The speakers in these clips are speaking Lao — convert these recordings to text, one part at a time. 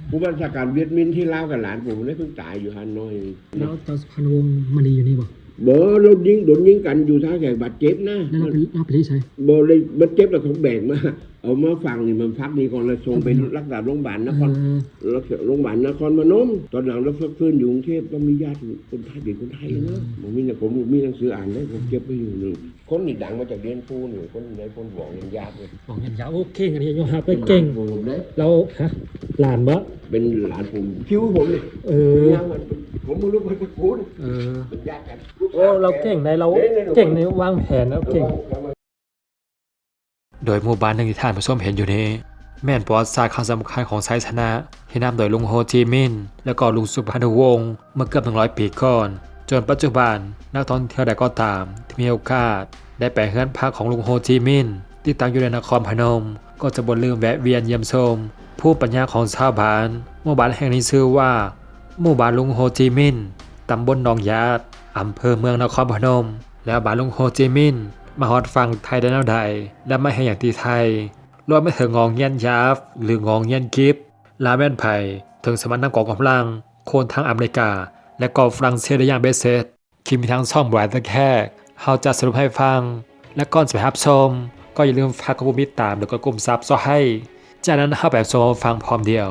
ຜູ້ບັນຊາການຫວຽດມິນທີ່ລາວກັບຫຼານປູເດ້ ເພິ່ງຕາຍຢູ່ຫັ້ນໜ້ອຍ. ແລ້ວເຈົ້າສຸພານຸວົງມະນີຢູ່ນີ້ບໍ່? ບໍ່, ລົດຍິງ ໂດນຍິງກັນຢູ່ທ່າແຂກ ບາດເຈັບນະ. ແລ້ວລາວໄປ ລາວໄປໃສ? ບໍ່ໄດ້ບາດເຈັບ ແລ້ວເຂົາແບກມາ ເອົາມາຝັງນີ້ ມາພັກນີ້ກ່ອນ ແລ້ວສົ່ງໄປ ອືມ ລັກສາໂລງບານນະຄອນ ອືມ ລັກສາໂລງບານນະຄອນພະນົມ. ຕອນຫຼັງລາວພັກຟື້ນຢູ່ກຸງເທບ ລາວມີຍາດຄົນໄທ ເປັນຄົນໄທເນາະ. ອືມ ບໍ່ມີ ບໍ່ມີໜັງສືອ່ານເດ້ ເຂົາເກັບໄວ້ຢູ່ນີ້. ຄົນນີ້ດັງມາຈາກລຽນພູນີ້ ຄົນໃນໂພນຫວງເຮັນຍາດນີ້ ຫວງເຮັນຍາດ. ໂອເຄ ອັນນີ້ຍົອມຮັບໄດ້ເກັ່ງ. ແລ້ວ ຮະ ຫຼານບໍ່? ເປັນຫຼານປູ ຜິວຜົມນີ້. ເອີ ຍັງມັນ ຜົມບໍ່ຮູ້ເພິ່ນເປັນປູ. ເອີ ເປັນຍາດກັນ. ໂອ້ ລາວເກັ່ງໄດ໋ ລາວເກັ່ງໃນວາງແຜນ ລາວເກັ່ງ. ໂດຍໝູ່ບ້ານໜຶ່ງທີ່ທ່ານຜູ້ຊົມເຫັນຢູ່ນີ້ ແມ່ນປະຫວັດສາດຄັ້ງສຳຄັນຂອງໄຊຊະນະ ທີ່ນຳໂດຍລຸງໂຮຈິມິນ ແລະກໍລຸງສຸພານຸວົງ ເມື່ອເກືອບໜຶ່ງຮ້ອຍປີກ່ອນ, ຈົນປັດຈຸບັນ ນັກທ່ອງທ່ຽວໃດກໍຕາມທີ່ມີໂອກາດໄດ້ໄປເຮືອນພັກຂອງລຸງໂຮຈິມິນ ທີ່ຕັ້ງຢູ່ໃນນະຄອນພະນົມ ກໍຈະບໍ່ລືມແວະວຽນຢ້ຽມຊົມພູມປັນຍາຂອງຊາວບ້ານ. ໝູ່ບ້ານແຫ່ງນີ້ຊື່ວ່າ ໝູ່ບ້ານລຸງໂຮຈິມິນ, ຕຳບົນໜອງຢາດ, ອຳເພີເມືອງນະຄອນພະນົມ. ແລ້ວບ້ານລຸງໂຮຈິມິນມາຮອດຝັ່ງໄທໄດ້ແນວໃດ ແລະມາເຮັດຫຍັງທີ່ໄທ? ລວມໄປເຖິງງໍງງຽນຢາບ ຫຼື ງໍງງຽນກິບ ລາວແມ່ນໃຜ ເຖິງສາມາດນຳກອງກຳລັງໂຄ່ນທັງອາເມລິກາ ແລະກໍຝຣັ່ງເສດໄດ້ຢ່າງເບັດເສັດ? ຄລິບນີ້ທາງຊ່ອງ Bright ແຂກ ເຮົາຈະສະຫຼຸບໃຫ້ຟັງ ແລະກ່ອນຈະໄປຮັບຊົມ ກໍຢ່າລືມຝາກກົດປຸ່ມຕິດຕາມ ແລະກໍກົດປຸ່ມ Subscribe. ຈາກນັ້ນເຮົາໄປຮັບຊົມຮັບຟັງພ້ອມດຽວ.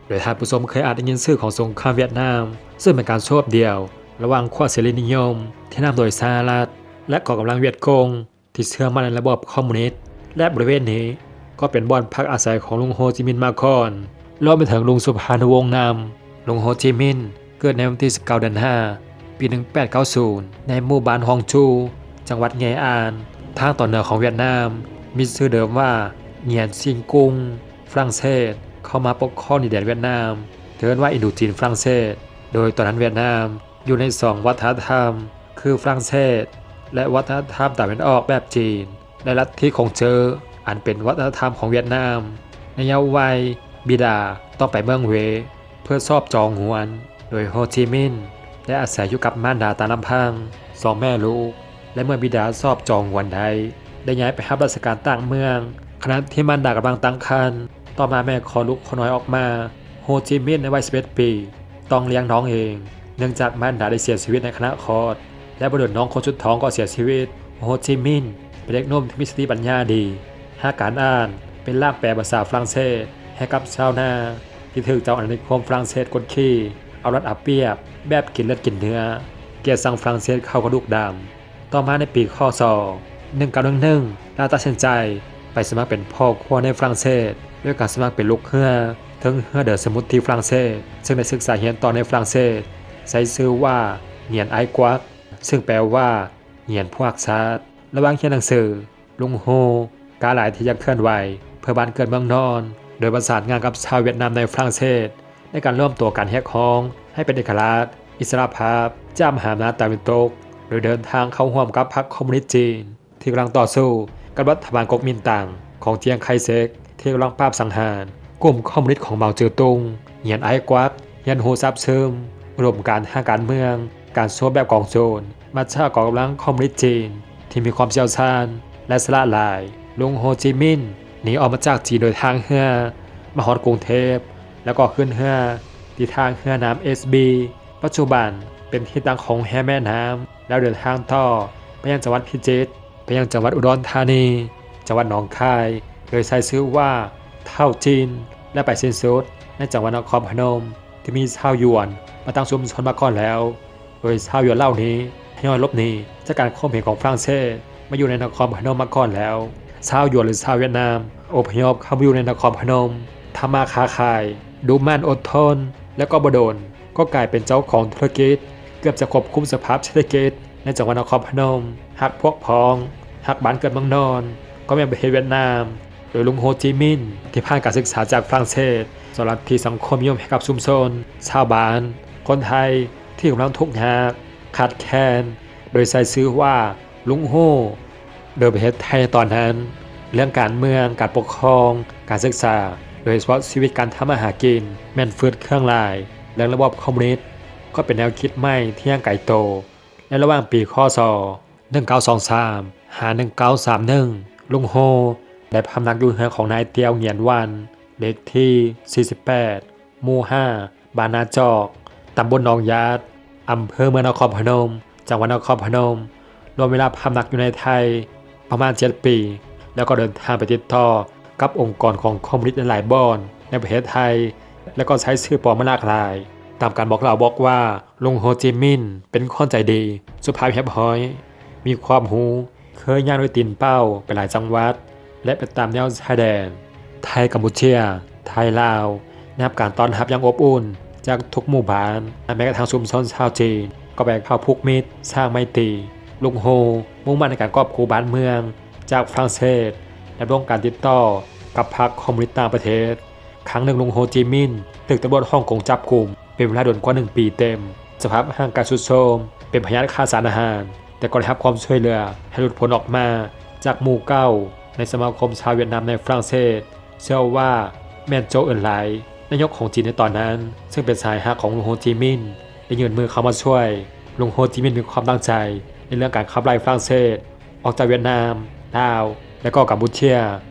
ໂດຍທ່ານຜູ້ຊົມເຄີຍອາດໄດ້ຍິນຊື່ຂອງສົງຄາມຫວຽດນາມ ເຊິ່ງເປັນການສູ້ຮົບດຽວລະຫວ່າງຂວັກເສລີນິຍົມທີ່ນຳໂດຍສະຫະລັດ ແລະກໍກຳລັງຫວຽດກົງທີ່ເຊື່ອໝັ້ນໃນລະບອບຄອມມູນິດ ແລະບໍລິເວນນີ້ກໍເປັນບ່ອນພັກອາໄສຂອງລຸງໂຮຈິມິນມາກ່ອນ ລວມໄປເຖິງລຸງສຸພານຸວົງນຳ. ລຸງໂຮຈິມິນເກີດໃນວັນທີສິບເກົ້າ ເດືອນຫ້າ ປີໜຶ່ງແປດເກົ້າສູນ ໃນໝູ່ບ້ານຮອງຈູ ຈັງຫວັດເງອານ ທາງຕອນເໜືອຂອງຫວຽດນາມ, ມີຊື່ເດີມວ່າ ຫງຽນຊິງກຸງ. ຝຣັ່ງເສດເຂົ້າມາປົກຄອງດິນແດນຫວຽດນາມ ທີ່ເອີ້ນວ່າອິນໂດຈີນຝຣັ່ງເສດ, ໂດຍຕອນນັ້ນຫວຽດນາມຢູ່ໃນສອງວັດທະນະທຳ ຄືຝຣັ່ງເສດ ແລະ ວັດທະນະທຳຕາເວັນອອກແບບຈີນ ແລະ ລັດທິຂອງເຈີ ອັນເປັນວັດທະນະທຳຂອງຫວຽດນາມ. ໃນເຍົາະໄວ ບິດາຕ້ອງໄປເມືອງເວ ເພື່ອສອບຈອງຫວນ ໂດຍໂຮຈິມິນໄດ້ອາໄສຢູ່ກັບມານດາຕາມລຳພັງສອງແມ່ລູກ ແລະ ເມື່ອບິດາສອບຈອງຫວນໄດ້ ໄດ້ຍ້າຍໄປຮັບລາຊະການຕ່າງເມືອງ ຂະນະທີ່ມານດາກຳລັງຕັ້ງຄັນ. ຕໍ່ມາແມ່ຄອດລູກຄົນນ້ອຍອອກມາ, ໂຮຈິມິນໃນໄວສິບເອັດປີ ຕ້ອງລ້ຽງນ້ອງເອງ ເນື່ອງຈາກມານດາໄດ້ເສຍຊີວິດໃນຂະນະຄອດ ແລະ ບໍ່ດົນນ້ອງຄົນສຸດທ້ອງກໍເສຍຊີວິດ. ໂຮຈິມິນເປັນເດັກໜຸ່ມທີ່ມີສະຕິປັນຍາດີ, ຮັກການອ່ານ, ເປັນລ່າມແປພາສາຝຣັ່ງເສດໃຫ້ກັບຊາວນາ ທີ່ຖືກເຈົ້າອານານິຄົມຝຣັ່ງເສດກົດຂີ່, ເອົາລັດເອົາປຽບແບບກິນເລືອດກິນເນື້ອ, ກຽດຊັງຝຣັ່ງເສດເຂົ້າກະດູກດຳ. ຕໍ່ມາໃນປີ ຄ.ສ. ໜຶ່ງເກົ້າໜຶ່ງໜຶ່ງ ລາວຕັດສິນໃຈໄປສະໝັກເປັນພໍ່ຄົວໃນຝຣັ່ງເສດ ດ້ວຍການສະໝັກເປັນລູກເຮືອເທິງເຮືອເດີສະໝຸດທີ່ຝຣັ່ງເສດ, ເຊິ່ງໄດ້ສຶກສາຮຽນຕໍ່ໃນຝຣັ່ງເສດ ໃຊ້ຊື່ວ່າ ຫງຽນໄອກວັກ ເຊິ່ງແປວ່າ ຫງຽນຜູ້ຮັກຊາດ. ລະຫວ່າງຮຽນໜັງສື, ລຸງໂຮກ້າຫຼາຍທີ່ຢາກເຄື່ອນໄຫວເພື່ອບ້ານເກີດເມືອງນອນ, ໂດຍປະສານງານກັບຊາວຫວຽດນາມໃນຝຣັ່ງເສດ ໃນການລວມຕົວກັນຮຽກຮ້ອງໃຫ້ເປັນເອກະລາດ, ອິດສະຫຼະພາບຈາກມະຫາອຳນາດຕາເວັນຕົກ, ໂດຍເດີນທາງເຂົ້າຮ່ວມກັບພັກຄອມມູນິດຈີນ ທີ່ກຳລັງຕໍ່ສູ້ກັບລັດຖະບານກົກມິນຕັງຂອງຈຽງໄຄເຊັກ ທີ່ກຳລັງປາບສັງຫານກຸ່ມຄອມມູນິດຂອງເມົາເຈີຕຸງ. ຫງຽນໄອກວັກຮຽນຮູ້ຊາບຊຶມອຸດົມການທາງການເມືອງ, ການສູ້ແບບກອງໂຈນ ມາຈາກກອງກຳລັງຄອມມູນິດຈີນທີ່ມີຄວາມຊ່ຽວຊານ ແລະ ສະຫຼາດຫຼາຍ. ລຸງໂຮຈິມິນໜີອອກມາຈາກຈີນໂດຍທາງເຮືອ ມາຮອດກຸງເທບ ແລ້ວກໍຂຶ້ນເຮືອທີ່ທ່າເຮືອນ້ຳເອສບີ ປັດຈຸບັນເປັນທີ່ຕັ້ງຂອງແຮແມ່ນ້ຳ ແລ້ວເດີນທາງຕໍ່ໄປຍັງຈັງຫວັດພິຈິດ, ໄປຍັງຈັງຫວັດອຸດອນທານີ, ຈັງຫວັດໜອງຄາຍ ໂດຍໃຊ້ຊື່ວ່າ ທ້າວຈິນ ແລະ ໄປສິ້ນສຸດໃນຈັງຫວັດນະຄອນພະນົມ ທີ່ມີຊາວຢວນມາຕັ້ງຊຸມຊົນມາກ່ອນແລ້ວ. ໂດຍຊາວຢວນເຫຼົ່ານີ້ທະຍອຍຫຼົບໜີຈາກການຂົ່ມເຫງຂອງຝຣັ່ງເສດມາຢູ່ໃນນະຄອນພະນົມມາກ່ອນແລ້ວ. ຊາວຢວນ ຫຼື ຊາວຫວຽດນາມອົບພະຍົບເຂົ້າມາຢູ່ໃນນະຄອນພະນົມ, ທຳມາຄ້າຂາຍ, ດຸໝັ່ນອົດທົນ ແລະ ກໍບໍ່ດົນກໍກາຍເປັນເຈົ້າຂອງທຸລະກິດ, ເກືອບຈະຄວບຄຸມສະພາບເສດຖະກິດໃນຈັງຫວັດນະຄອນພະນົມ, ຮັກພວກພ້ອງ, ຮັກບ້ານເກີດເມືອງນອນ, ກໍແມ່ນປະເທດຫວຽດນາມ. ໂດຍລຸງໂຮຈິມິນ ທີ່ຜ່ານການສຶກສາຈາກຝຣັ່ງເສດ ສອນລັດທິສັງຄົມນິຍົມໃຫ້ກັບຊຸມຊົນ, ຊາວບ້ານ, ຄົນໄທທີ່ກຳລັງທຸກຍາກ, ຂາດແຄນ, ໂດຍໃຊ້ຊື່ວ່າ ລຸງໂຮ ໂດຍປະເທດໄທໃນຕອນນັ້ນ ເລື່ອງການເມືອງ, ການປົກຄອງ, ການສຶກສາ, ໂດຍສະເພາະຊີວິດການທຳມາຫາກິນ ແມ່ນຝືດເຄືອງຫຼາຍ. ເລື່ອງລະບອບຄອມມູນິດກໍເປັນແນວຄິດໃໝ່ທີ່ຍັງໄກໂຕ. ໃນລະຫວ່າງປີ ຄ.ສ. ໜຶ່ງເກົ້າສອງສາມ ຫາ ໜຶ່ງເກົ້າສາມໜຶ່ງ ລຸງໂຮ ໄດ້ພຳນັກຢູ່ເຮືອຂອງນາຍຕຽວ ຫງຽນວັນ ເລກທີສີ່ສິບແປດ ໝູ່ຫ້າ ບ້ານນາຈອກ ຕຳບົນໜອງຢາດ ອຳເພີເມືອງນະຄອນພະນົມ ຈັງຫວັດນະຄອນພະນົມ, ລວມເວລາພຳນັກຢູ່ໃນໄທປະມານເຈັດປີ ແລ້ວກໍເດີນທາງໄປຕິດຕໍ່ກັບອົງກອນຂອງຄອມມູນິດຫຼາຍໆບ່ອນໃນປະເທດໄທ ແລ້ວກໍໃຊ້ຊື່ປອມມາຫຼາກຫຼາຍ. ຕາມການບອກເລົ່າບອກວ່າ ລຸງໂຮຈິມິນເປັນຄົນໃຈດີ, ສຸພາບຮຽບຮ້ອຍ, ມີຄວາມຮູ້, ເຄີຍຍ່າງດ້ວຍຕີນເປົ່າໄປຫຼາຍຈັງຫວັດ ແລະ ໄປຕາມແນວຊາຍແດນ ໄທ-ກຳປູເຈຍ, ໄທ-ລາວ, ໄດ້ຮັບການຕ້ອນຮັບຢ່າງອົບອຸ່ນຈາກທຸກໝູ່ບ້ານ, ແມ້ກະທັ່ງຊຸມຊົນຊາວຈີນກໍໄປເຂົ້າຜູກມິດ, ສ້າງໄມຕີ. ລຸງໂຮມຸ່ງໝັ້ນໃນການກອບກູ້ບ້ານເມືອງຈາກຝຣັ່ງເສດ ແລະ ລົງການຕິດຕໍ່ກັບພັກຄອມມູນິດຕ່າງປະເທດ. ຄັ້ງໜຶ່ງ ລຸງໂຮຈິມິນຖືກຕຳຫຼວດຮົງກົງຈັບກຸມ ເປັນເວລາດົນກວ່າໜຶ່ງປີເຕັມ, ສະພາບຮ່າງກາຍຊຸດໂຊມ ເປັນພະຍາດຂາດສານອາຫານ, ແຕ່ກໍໄດ້ຮັບຄວາມຊ່ວຍເຫຼືອໃຫ້ຫຼຸດພົ້ນອອກມາຈາກໝູ່ເກົ່າໃນສະມາຄົມຊາວຫວຽດນາມໃນຝຣັ່ງເສດ. ເຊື່ອວ່າແມ່ນໂຈ ເອີນໄລ ນາຍົກຂອງຈີນໃນຕອນນັ້ນ, ເຊິ່ງເປັນສະຫາຍຮັກຂອງລຸງໂຮຈິມິນ ໄດ້ຍື່ນມືເຂົ້າມາຊ່ວຍ. ລຸງໂຮຈິມິນມີຄວາມຕັ້ງໃຈໃນເລື່ອງການຂັບໄລ່ຝຣັ່ງເສດອອກຈາກຫວຽດນາມ, ລາວ ແລະ ກໍກຳປູເຈຍ,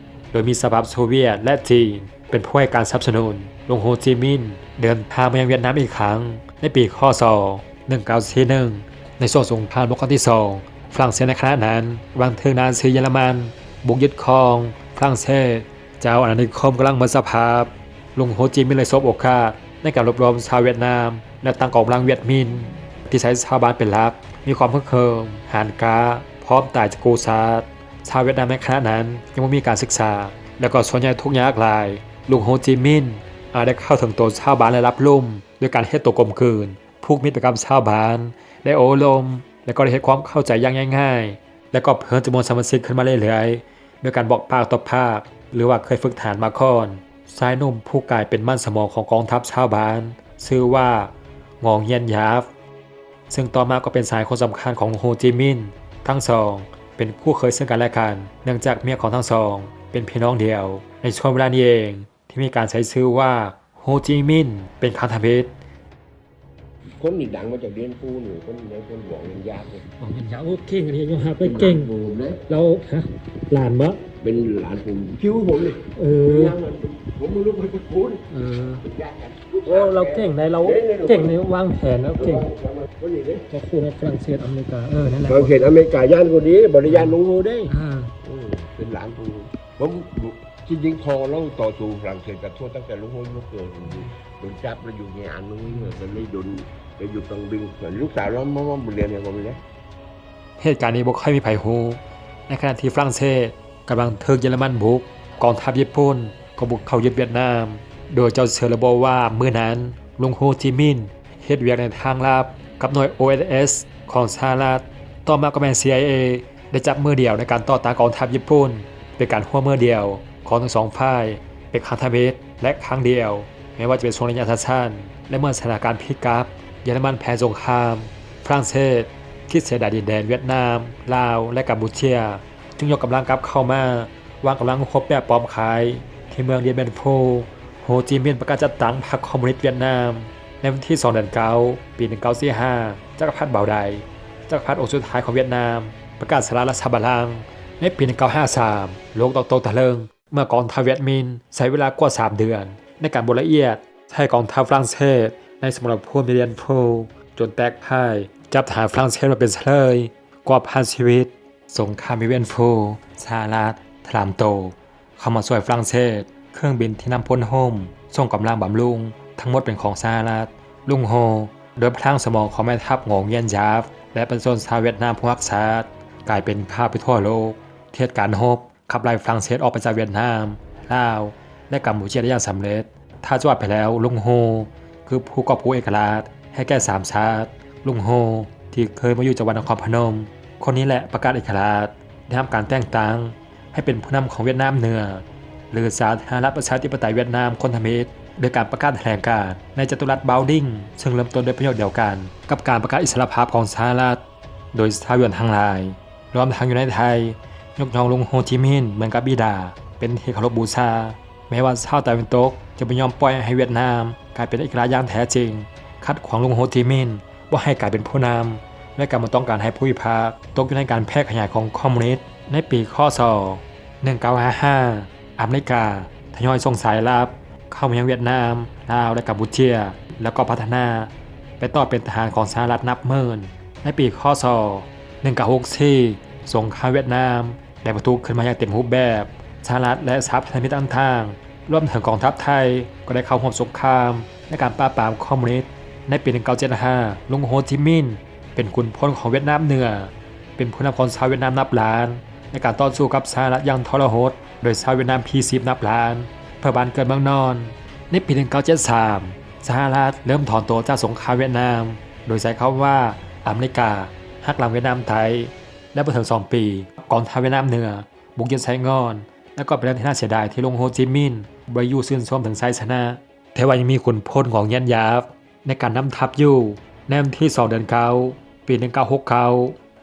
ໂດຍມີສະຫະພາບໂຊວຽດ ແລະ ຈີນ ເປັນຜູ້ໃຫ້ການສະໜັບສະໜູນ. ລຸງໂຮຈິມິນເດີນທາງມາຍັງຫວຽດນາມອີກຄັ້ງໃນປີ ຄ.ສ. ໜຶ່ງເກົ້າສີ່ໜຶ່ງ ໃນຊ່ວງສົງຄາມໂລກຄັ້ງທີສອງ. ຝຣັ່ງເສດໃນຂະນະນັ້ນກຳລັງຖືກນາຊີເຢຍລະມັນບຸກຍຶດຄອງຝຣັ່ງເສດ, ເຈົ້າອານານິຄົມກຳລັງໝົດສະພາບ. ລຸງໂຮຈິມິນເລີຍສົບໂອກາດໃນການລວບລວມຊາວຫວຽດນາມ ແລະ ຕັ້ງກອງກຳລັງຫວຽດມິນທີ່ໃຊ້ຊາວບ້ານເປັນຫຼັກ, ມີຄວາມຮຶກເຫິມ, ຫານກ້າ, ພ້ອມຕາຍຈະກູ້ຊາດ. ຊາວຫວຽດນາມໃນຂະນະນັ້ນຍັງບໍ່ມີການສຶກສາ ແລະ ກໍສ່ວນໃຫຍ່ທຸກຍາກຫຼາຍ. ລຸງໂຮຈິມິນອາດໄດ້ເຂົ້າເຖິງໂຕຊາວບ້ານລະດັບລຸ່ມ ໂດຍການເຮັດໂຕກົມກືນ, ຜູກມິດໄປກັບຊາວບ້ານ, ໄດ້ໂອ້ລົມ ແລະ ກໍໄດ້ເຮັດຄວາມເຂົ້າໃຈຢ່າງງ່າຍໆ ແລະ ກໍເພີ່ມຈຳນວນສະມາຊິກຂຶ້ນມາເລື້ອຍໆ ໂດຍການບອກປາກຕໍ່ປາກ ຫຼືວ່າເຄີຍຝຶກທະຫານມາກ່ອນ. ຊາຍໜຸ່ມຜູ້ກາຍເປັນມັນສະໝອງຂອງກອງທັບຊາວບ້ານ ຊື່ວ່າ ງອງ ຫຽນຢາບ ເຊິ່ງຕໍ່ມາກໍເປັນສະຫາຍຄົນສຳຄັນຂອງໂຮຈິມິນ. ທັງສອງເປັນຄູ່ເຄີຍເຊິ່ງກັນແລະກັນ ເນື່ອງຈາກເມຍຂອງທັງສອງເປັນພີ່ນ້ອງດຽວ. ໃນຊ່ວງເວລານີ້ເອງທີ່ມີການໃຊ້ຊື່ວ່າ ໂຮຈິມິນເປັນຄັນທະມິດ. ຄົນນີ້ດັງມາຈາກລຽນພູນີ້ ຄົນໃນຄົນບອກເປັນຍາກເດ້ ບອກເປັນຍາກ. ໂອ້ ເກັ່ງອີ່ຫຼີ ຍອມຮັບເລີຍ ເກັ່ງ. ເປັນຫຼານປູນເດ້ ເປັນຫຼານປູນ ຄິວຜົມນີ້. ເອີ ຜົມບໍ່ຮູ້ວ່າເປັນປູນ. ເອີ ເປັນຍາກກັນ. ໂອ້ ລາວເກັ່ງໃດ໋ ລາວເກັ່ງໃນວາງແຜນ ລາວເກັ່ງ. ຄົນນີ້ເດ້ ເຈົ້າຄູ່ໃນຝຣັ່ງເສດອາເມລິກາ. ເອີ ນັ້ນແຫຼະ ຝຣັ່ງເສດອາເມລິກາ ຢ້ານກວ່ານີ້ ບໍ່ໄດ້ຢ້ານລຸງໂຮເດ້. ອ່າ ເອີ ເປັນຫຼານປູນ. ຜົມ ທີ່ຈິງພໍ່ລາວຕໍ່ສູ້ຝຣັ່ງເສດກັບທົ່ວ ຕັ້ງແຕ່ລຸງໂຮຍັງບໍ່ເກີດ ໂດນຈັບແລ້ວຢູ່ເຮອານ ມັນກໍເລີຍໂດນໄປຢູ່ຕອງບິງ. ລູກສາວລາວມາ ມາເວົ້າບົດຮຽນໃຫ້ຜົມເດ້. ເຫດການນີ້ບໍ່ຄ່ອຍມີໃຜຮູ້. ໃນຂະນະທີ່ຝຣັ່ງເສດກຳລັງຖືກເຢຍລະມັນບຸກ, ກອງທັບຍີ່ປຸ່ນກໍບຸກເຂົ້າຍຶດຫວຽດນາມ, ໂດຍເຈົ້າເຊື່ອຫຼືບໍ່ວ່າມື້ນັ້ນ ລຸງໂຮຈິມິນ ເຮັດວຽກໃນທາງລັບກັບໜ່ວຍ ໂອເອສເອສ ຂອງສະຫະລັດ, ຕໍ່ມາກໍແມ່ນ ຊີໄອເອ ໄດ້ຈັບມືດຽວໃນການຕໍ່ຕ້ານກອງທັບຍີ່ປຸ່ນ, ເປັນການຮ່ວມມືດຽວຂອງທັງສອງຝ່າຍເປັນຄັ້ງທຳອິດ ແລະ ຄັ້ງດຽວ, ແມ່ນວ່າຈະເປັນຊ່ວງໄລຍະສັ້ນໆ ແລະ ເມື່ອສະຖານະການພິກກັບ, ເຢຍລະມັນແພ້ສົງຄາມ, ຝຣັ່ງເສດຄິດເສຍດາຍດິນແດນຫວຽດນາມ, ລາວ ແລະ ກຳປູເຈຍ, ຈຶ່ງຍົກກຳລັງກັບເຂົ້າມາ ວາງກຳລັງຮົບແບບປ້ອມຄ້າຍທີ່ເມືອງດຽນແບນຟູ. ໂຮຈິມິນປະກາດຈັດຕັ້ງພັກຄອມມູນິດຫວຽດນາມໃນວັນທີສອງ ເດືອນເກົ້າ ປີໜຶ່ງເກົ້າສີ່ຫ້າ. ຈັກກະພັດເບົາໄດ ຈັກກະພັດອົງສຸດທ້າຍຂອງຫວຽດນາມ ປະກາດສະຫຼາດລາຊະບັນລັງໃນປີໜຶ່ງເກົ້າຫ້າສາມ. ໂລກຕ້ອງຕົກຕະລຶງເມື່ອກອງທັບຫວຽດມິນໃຊ້ເວລາກວ່າສາມເດືອນໃນການບົດລະອຽດໃສ່ກອງທັບຝຣັ່ງເສດໃນສະໝະລະພູມດຽນແບນຟູ ຈົນແຕກພ່າຍ, ຈັບທະຫານຝຣັ່ງເສດມາເປັນຊະເລີຍ ກວ່າພັນຊີວິດ. ສົງຄາມດຽນແບນຟູ ສະຫະລັດຖະຫຼາມໂຕເຂົ້າມາຊ່ວຍຝຣັ່ງເສດ. ເຄື່ອງບິນທີ່ນຳພົນໂຮມສົ່ງກຳລັງບຳລຸງທັງໝົດເປັນຂອງສະຫະລັດ. ລຸງໂຮ ດ້ວຍພະລັງສະໝອງຂອງແມ່ທັບ ງອງ ຫຽນຢາບ ແລະ ປະຊາຊົນຊາວຫວຽດນາມຜູ້ຮັກຊາດ ກາຍເປັນຂ່າວໄປທົ່ວໂລກ. ເຫດການຮົບ ຂັບໄລ່ຝຣັ່ງເສດອອກໄປຈາກຫວຽດນາມ, ລາວ ແລະ ກຳປູເຈຍໄດ້ຢ່າງສຳເລັດ. ຖ້າຈະວ່າໄປແລ້ວ ລຸງໂຮ ຄືຜູ້ກອບກູ້ເອກະລາດໃຫ້ແກ່ສາມຊາດ. ລຸງໂຮ ທີ່ເຄີຍມາຢູ່ຈັງຫວັດນະຄອນພະນົມ ຄົນນີ້ແຫຼະປະກາດເອກະລາດ, ໄດ້ຮັບການແຕ່ງຕັ້ງໃຫ້ເປັນຜູ້ນຳຂອງຫວຽດນາມເໜືອ ຫຼື ສາທາລະນະລັດປະຊາທິປະໄຕຫວຽດນາມຄົນທຳອິດ ໂດຍການປະກາດຖະແຫຼງການໃນຈະຕຸລັດບາວດິງ ເຊິ່ງເລີ່ມຕົ້ນດ້ວຍປະໂຫຍດດຽວກັນກັບການປະກາດອິດສະຫຼະພາບຂອງສະຫະລັດ. ໂດຍຊາວຫວຽດນາມທັງຫຼາຍ ລວມທັງຢູ່ໃນໄທ ຍົກຍ້ອງລຸງໂຮຈິມິນເໝືອນກັບບິດາ ເປັນທີ່ເຄົາລົບບູຊາ. ແມ້ວ່າຊາວຕາເວັນຕົກຈະບໍ່ຍອມປ່ອຍໃຫ້ຫວຽດນາມກາຍເປັນເອກະລາດຢ່າງແທ້ຈິງ, ຂັດຂວາງລຸງໂຮຈິມິນບໍ່ໃຫ້ກາຍເປັນຜູ້ນຳ ແລະ ກໍບໍ່ຕ້ອງການໃຫ້ພູມິພາກຕົກຢູ່ໃນການແຜ່ຂະຫຍາຍຂອງຄອມມູນິດ. ໃນປີ ຄ.ສ. ໜຶ່ງເກົ້າຫ້າຫ້າ ອາເມລິກາ ທະຍອຍສົ່ງສາຍລັບເຂົ້າມາຍັງຫວຽດນາມ, ລາວ ແລະ ກຳປູເຈຍ ແລ້ວກໍພັດທະນາໄປຕໍ່ເປັນທະຫານຂອງສະຫະລັດນັບໝື່ນ. ໃນປີ ຄ.ສ. ໜຶ່ງເກົ້າຫົກສີ່ ສົງຄາມຫວຽດນາມ ໄດ້ປະທຸຂຶ້ນມາຢ່າງເຕັມຮູບແບບ. ສະຫະລັດ ແລະ ສະຫະພັນທະມິດຕ່າງໆ ລວມເຖິງກອງທັບໄທ ກໍໄດ້ເຂົ້າຮ່ວມສົງຄາມໃນການປາບປາມຄອມມູນິດ. ໃນປີ ໜຶ່ງເກົ້າເຈັດຫ້າ ລຸງໂຮຈິມິນ ເປັນຂຸນພົນຂອງຫວຽດນາມເໜືອ, ເປັນຜູ້ນຳຂອງຊາວຫວຽດນາມນັບລ້ານ ໃນການຕໍ່ສູ້ກັບສະຫະລັດຢ່າງທໍລະຫົດ ໂດຍຊາວຫວຽດນາມພຽງສິບນັບລ້ານ ເພື່ອບ້ານເກີດເມືອງນອນ. ໃນປີ ໜຶ່ງເກົ້າເຈັດສາມ ສະຫະລັດເລີ່ມຖອນໂຕຈາກສົງຄາມຫວຽດນາມ ໂດຍໃຊ້ຄຳວ່າ ອາເມລິກາຫັກຫຼັງຫວຽດນາມໃຕ້. ແລະ ບໍ່ເຖິງສອງປີ ກອງທັບຫວຽດນາມເໜືອບຸກຍຶດໄຊງ່ອນ ແລະ ກໍເປັນເລື່ອງທີ່ໜ້າເສຍດາຍທີ່ລຸງໂຮຈິມິນບໍ່ໄດ້ຢູ່ຊື່ນຊົມເຖິງໄຊຊະນະ. ແຕ່ວ່າຍັງມີຂຸນພົນຂອງຫຍຽນຢາບໃນການນຳທັບຢູ່. ໃນວັນທີສອງ ເດືອນເກົ້າ ປີ ໜຶ່ງເກົ້າຫົກເກົ້າ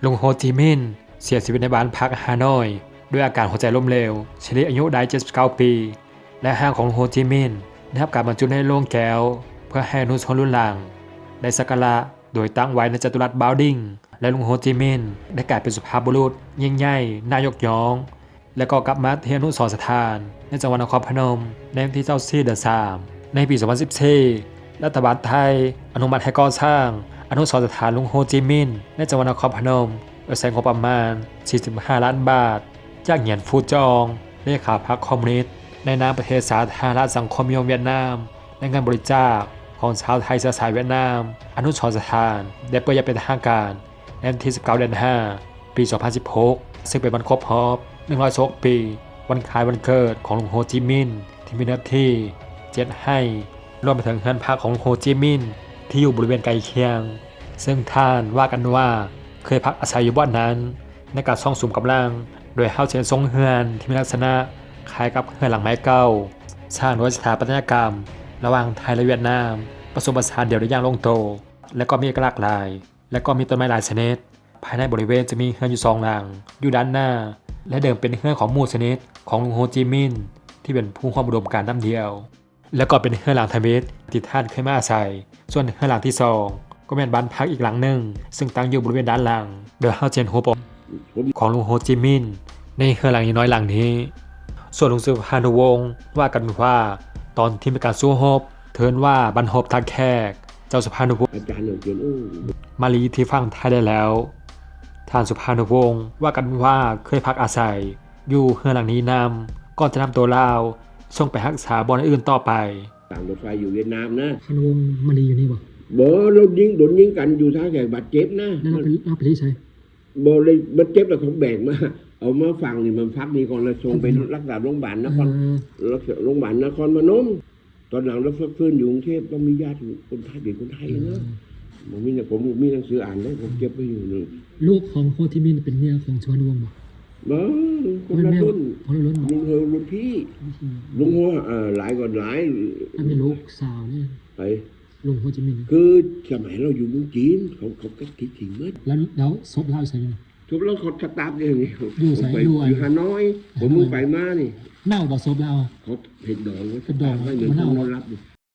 ລຸງໂຮຈິມິນເສຍຊີວິດໃນບ້ານພັກຮ່າໂນ້ຍ ດ້ວຍອາການຫົວໃຈລົ້ມເຫຼວ ຊີວິດອາຍຸໄດ້ເຈັດສິບເກົ້າປີ ແລະ ຮ່າງຂອງລຸງໂຮຈິມິນໄດ້ຮັບການບັນຈຸໃນໂລງແກ້ວ ເພື່ອໃຫ້ອະນຸຊົນລຸນຫຼັງໄດ້ສັກກາລະ ໂດຍຕັ້ງໄວ້ໃນຈະຕຸລັດບາວດິງ ແລະ ລຸງໂຮຈິມິນໄດ້ກາຍເປັນສຸພາບບຸລຸດຍິ່ງໃຫຍ່ ໜ້າຍົກຍ້ອງ ແລະ ກໍກັບມາທີ່ອະນຸສອນສະຖານໃນຈັງຫວັດນະຄອນພະນົມໃນວັນທີຊາວສີ່ ເດືອນສາມ ໃນປີສອງພັນສິບສີ່. ລັດຖະບານໄທອະນຸມັດໃຫ້ກໍ່ສ້າງອະນຸສອນສະຖານລຸງໂຮຈິມິນໃນຈັງຫວັດນະຄອນພະນົມ ໂດຍໃຊ້ງົບປະມານສີ່ສິບຫ້າລ້ານບາດ ຈາກຫງຽນ ຟູຈອງ ເລຂາພັກຄອມມູນິດ ໃນນາມປະເທດສາທາລະນະລັດສັງຄົມນິຍົມຫວຽດນາມ ແລະ ເງິນບໍລິຈາກຂອງຊາວໄທເຊື້ອສາຍຫວຽດນາມ. ອະນຸສອນສະຖານໄດ້ເປີດຢ່າງເປັນທາງການໃນວັນທີສິບເກົ້າ ເດືອນຫ້າ ປີ ສອງພັນສິບຫົກ ຊຶ່ງເປັນວັນຄົບຮອບ ໜຶ່ງຮ້ອຍຊາວຫົກປີ ວັນຄ້າຍວັນເກີດຂອງລຸງໂຮຈິມິນ ທີ່ມີເນື້ອທີ່ເຈັດໄຮ່ ລວມໄປເຖິງເຮືອນພັກຂອງລຸງໂຮຈິມິນທີ່ຢູ່ບໍລິເວນໃກ້ຄຽງ ຊຶ່ງທ່ານວ່າກັນວ່າເຄີຍພັກອາໄສຢູ່ບ່ອນນັ້ນ ໃນການສ້ອງສຸມກຳລັງ ໂດຍເຮົາຈະເຫັນໂຄງເຮືອນທີ່ມີລັກສະນະຄ້າຍກັບເຮືອນຫຼັງໄມ້ເກົ່າ ສ້າງດ້ວຍສະຖາປັດຕະຍະກຳລະຫວ່າງໄທ ແລະ ຫວຽດນາມ ປະສົມປະສານດຽວໄດ້ຢ່າງລົງໂຕ ແລະ ກໍມີເອກະລັກຫຼາຍ ແລະ ກໍມີຕົ້ນໄມ້ຫຼາຍຊະນິດ. ພາຍໃນບໍລິເວນຈະມີເຮືອນຢູ່ສອງຫຼັງຢູ່ດ້ານໜ້າ ແລະ ເດີມເປັນເຮືອນຂອງໝູ່ສະນິດຂອງລຸງໂຮຈິມິນ ທີ່ເປັນຜູ້ຮ່ວມອຸດົມການນຳດຽວ ແລະ ກໍເປັນເຮືອນຫຼັງທຳອິດທີ່ທ່ານເຄີຍມາອາໄສ. ສ່ວນເຮືອນຫຼັງທີສອງ ກໍແມ່ນບ້ານພັກອີກຫຼັງໜຶ່ງ ຊຶ່ງຕັ້ງຢູ່ບໍລິເວນດ້ານຫຼັງ ໂດຍເຮົາຈະເຫັນຮູບປະ ຂອງລຸງໂຮຈິມິນໃນເຮືອນຫຼັງນ້ອຍໆຫຼັງນີ້. ສ່ວນລຸງສຸພານຸວົງ ວ່າກັນວ່າ ຕອນທີ່ມີການສູ້ຮົບ ເອີ້ນວ່າບັນຮົບທ່າແຂກ ເຈົ້າສຸພານຸວົງ ອາຈານເອີ ມາລີທີ່ຝັ່ງໄທໄດ້ແລ້ວ. ທ່ານສຸພານຸວົງ ວ່າກັນວ່າເຄີຍພັກອາໄສຢູ່ເຮືອນຫຼັງນີ້ນຳ ກ່ອນຈະນຳໂຕລາວສົ່ງໄປຮັກສາບ່ອນອື່ນຕໍ່ໄປ. ທາງລົດໄຟຢູ່ຫວຽດນາມນະ ພານຸວົງມາລີຢູ່ນີ້ບໍ່? ບໍ່ ໂດນຍິງ ໂດນຍິງກັນຢູ່ທ່າແຂກ ບາດເຈັບນະ. ແລ້ວລາວໄປ ລາວໄປລີ້ໃສ? ບໍ່ໄດ້ ບາດເຈັບແລ້ວເຂົາແບກມາ ເອົາມາຝັງນີ້ ມາຝັງນີ້ກ່ອນ ແລ້ວສົ່ງໄປ ເອີ ລັກສາໂຮງບານນະຄອນ ເອີ ລັກສາໂຮງບານນະຄອນພະນົມ. ຕອນຫຼັງລາວພັກຟື້ນຢູ່ກຸງເທບ ລາວມີຍາດຄົນໄທ ເປັນຄົນໄທເນາະ. ເອີ ບໍ່ມີຫຍັງ ຜົມມີໜັງສືອ່ານເດ້ ຜົມເກັບໄວ້ຢູ່ນີ້. ລູກຂອງໂຮຈິມິນເປັນເມຍຂອງສຸພານຸວົງບໍ່? ບໍ່ ຄົນລະລຸ້ນ ຄົນລະລຸ້ນບໍ່? ລຸງໂຮລຸ້ນພີ່ ລຸງພີ້ ລຸງໂຮ ເອີ ຫຼາຍກວ່າຫຼາຍ. ແລ້ວມີລູກສາວນີ້ ໃຜ? ລຸງໂຮຈິມິນ ຄືສະໄໝລາວຢູ່ເມືອງຈີນ ເຂົາ ເຂົາກັກທີ່ຈີນໝົດ. ແລ້ວ ແລ້ວສົບລາວຢູ່ໃສ? ສົບລາວເຂົາສະຕາບຢູ່ນີ້ ຢູ່ໃສ? ຢູ່ ຢູ່ຫານ້ອຍ ຜົມເພິ່ງໄປມານີ້. ເນົ່າບໍ່ສົບລາວ? ເຂົາເຮັດດອງໄວ້ ເຮັດດອງໄວ້ ເໜືອ ມັນເນົ່າບໍ່? ນອນຫຼັບຢູ່.